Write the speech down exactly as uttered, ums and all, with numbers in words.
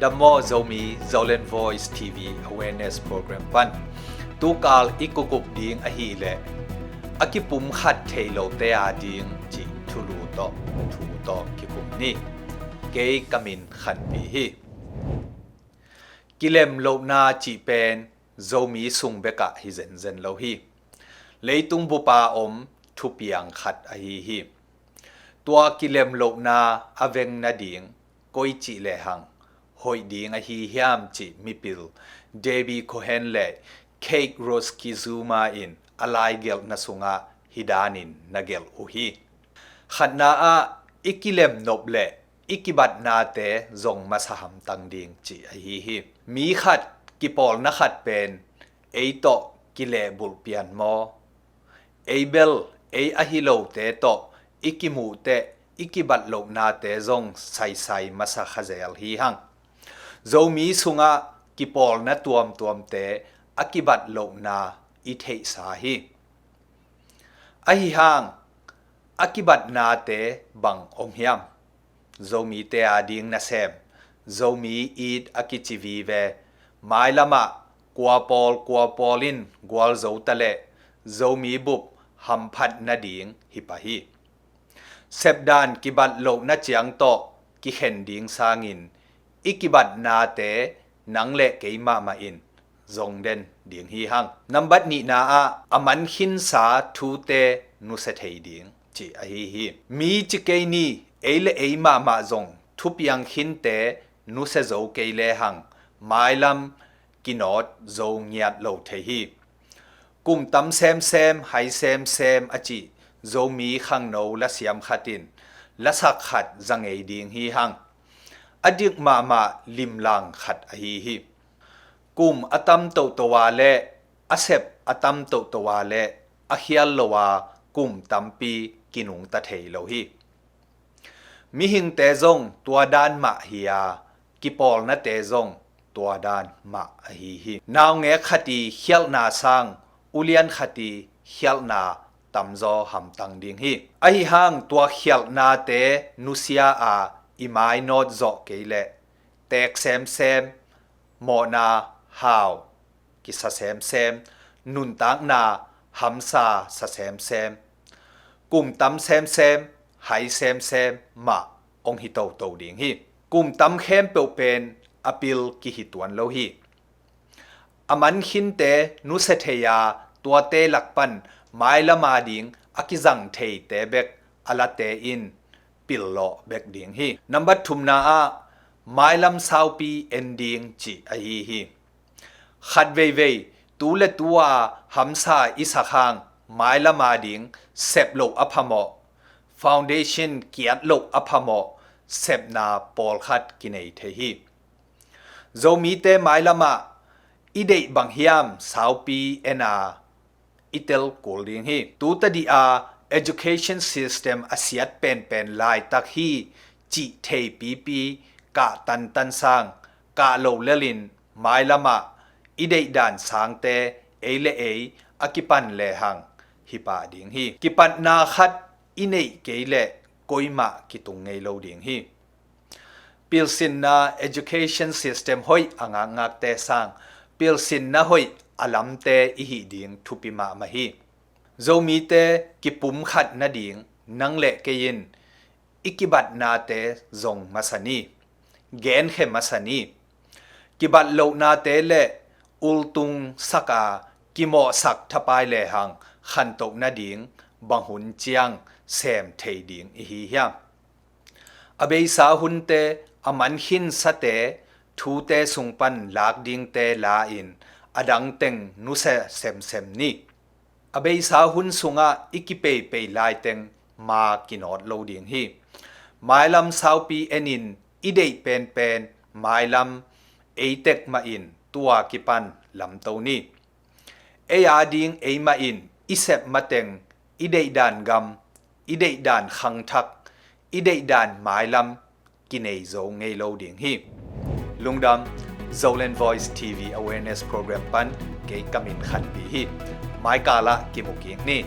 Dam maw Zomi, Zoland Voice T V Awareness Program pan tukal i kukup ding ahih leh a kipumkhat thei lote a ding cih thulu tawh thu tawh kikum ni. Kei ka min Khanpi hi. Kilem lohna cih pen Zomi sung bekah hi zenzen lo hi. Leitung bupa om thupiang khat ahi hi. Tua kilem lohna a veng nading koi cih lehang hoih ding ahi hiam cih mipil Debbie Cohen le Kate Rose Kizuma in a laigelhna sungah hih danin na gelh uh hi. Khatna ah i kilem nop le i kibatnate zong masa hamtang ding cih ahi hi. Mi khat, kipawlna khat pen ei tawh kilehbulh pian maw? Ei bel ei ahi lote tawh i kimuhteh i kibat lohnate zong saisai masa kha zel hi hang. Zomi sungah kipawlna tuamtuamte a kibat lohna i theihsa hi. Ahi hang a kibatnate bang om hiam? Zomite a ding nasem, Zomi Eid a kici vive, mailamah kua pawl kua pawl in gualzo ta leh Zomi bup hamphat nading hi pah hi. Sepdan kibat lohna ciang tawh kikhen ding sangin i kibatnate nang le kei mahmah in zong den ding hi hang. Nambat nihna ah a man khinsa thute nusia thei ding cih ahi hi. Mi ci kei ni, ei le ei mahmah zong thupiang khinte nusia zo kei lehang mailam kinawt zo ngiat lo thei hi. Kum tam semsem, hai semsem a cih Zomi khangno lasiam khat in lasak khat za ngei ding hi hang. A dik mahmah limlang khat ahi hi. Kum a tam tohtoh a le a sep a tam tohtoh a le a khial lo a kum tampi kinungta thei lo hi. Mihingte zong tua dan mah hi a, kipawlnate zong tua dan mah ahi hi. Naungek khat i khialhna sang ulian khat i khialhna tamzaw hamtang ding hi. Ahi hang tua khialhnate nusia a i mainawt zawh kei leh teek semsem, mawhna hau kisa semsem, nuntakna hamsa sa semsem, kum tam semsem, hai semsem mah hong hi toto ding hi. Kum tam khempeuh pen a pil kihi tuan lo hi. A man khinte nusia thei a, tuate lak pan mailam a ding a kizang theite bek a late in pil lawh bek ding hi. Nambat thumna ah mailam saupi en ding cih ahi hi. Khat veivei tu le tu a hamsa i sak hang mailam a ding sep loh a phamawh, foundation kiat loh a phamawh sepna pawlkhat kinei thei hi. Zomite mailam ah i deih bang hiam saupi en a i tel kul ding hi. Tuta dih a education system a siat penpen laitak hi cih theipipi kah tantan sang kah lo lelin mailam ah i deihdan sangte ei le ei a kipan lehang hi pah ding hi. Kipatna khat i neih kei leh koimah kitung ngei lo ding hi. Pilsinna education system hoih a ngakngakte sang pilsinna hoih a lamte i hih ding thupi mahmah hi. Zomite kipumkhat nading nang le kei in i kibatnate zong masa ni, genkhe masa ni. Kibat lohnate le ultung sak a kimawhsak thapai lehang khantoh nading bang hun ciang sem thei ding i hi hiam? A beisa hunte, a man khinsate, thute sung pan lak dingte la in a dang teng nusia semsem ni. A beisa hun sungah i kipeipei laiteng ma kinawt lo ding hi. Mailam saupi en in i deih penpen mailam ei tek mah in tua kipan lamto ni. Ei a ding ei mah in i sep mateng i deihdan gam, i deihdan khangthak, i deihdan mailam kinei zo ngei lo ding hi. Lungdam. Zoland Voice T V Awareness Program pan kei ka min Khanpi hi. Maikal ah kimu kik ni.